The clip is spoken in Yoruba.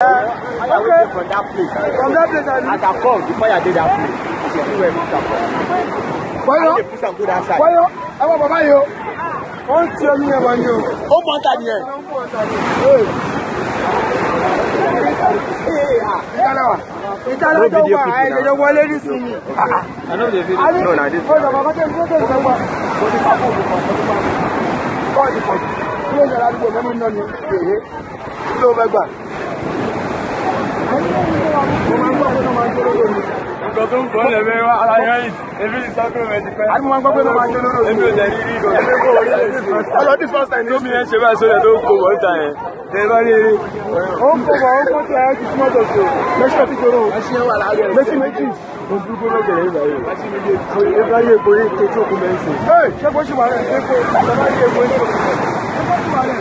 Okay. From that place. From that place, I As I come, the fire did that place. I see where we come from. Why They push and go that side. Why you? Ẹ wọ bàbá yìí o. Wọ́n ti omi yẹn wọ̀ ni o. Ó mọ̀ ń ta nìyẹn. Ìtàlá wa. Ìtàlá tó wà ẹ̀jẹ̀ wọlé nísìnyí. No, na this. Ó sọ fún akọ́tẹ́ ìfowópamọ́ ìfowópamọ́. Kọ́ọ̀dì pọ̀. Kí ló ń yàrá àdúgbò mẹ́mú náà ni èyí? Kí ló fẹ́ gbà? Mo máa ń gbọ́ pé wọ́n máa ń jó lóró mi. Nǹkan tó ń kọ́ lẹ́mẹ̀ wá ara yẹn yìí, èmi ti sọ pé mo ti pẹ́. Àbí mo máa ń gbọ́ pé wọ́n máa ń jó lóró mi. Èmi ò tẹ̀ rí rí gan. Èmi kò rí lè sí. Ọlọ́ this first time. Tómi yẹn ṣe báyìí sórí ẹ̀ tó kó wọ́n ta yẹn. Tẹ bá rí eré. Ó ń kó bọ̀, ó ń kó tí ẹ ti súnmọ́ tòṣì o. Mẹ́sàn-án ti jòrò. Méjì méjì. Mo dúró lọ́jọ́ yìí báyìí. Ẹ bá rí epo yìí tó kú mẹ́sìn. Ee, ṣé kò ṣì wà rẹ̀? Ṣé kò ṣì wà rẹ̀? Ṣé kò ṣì wà rẹ̀?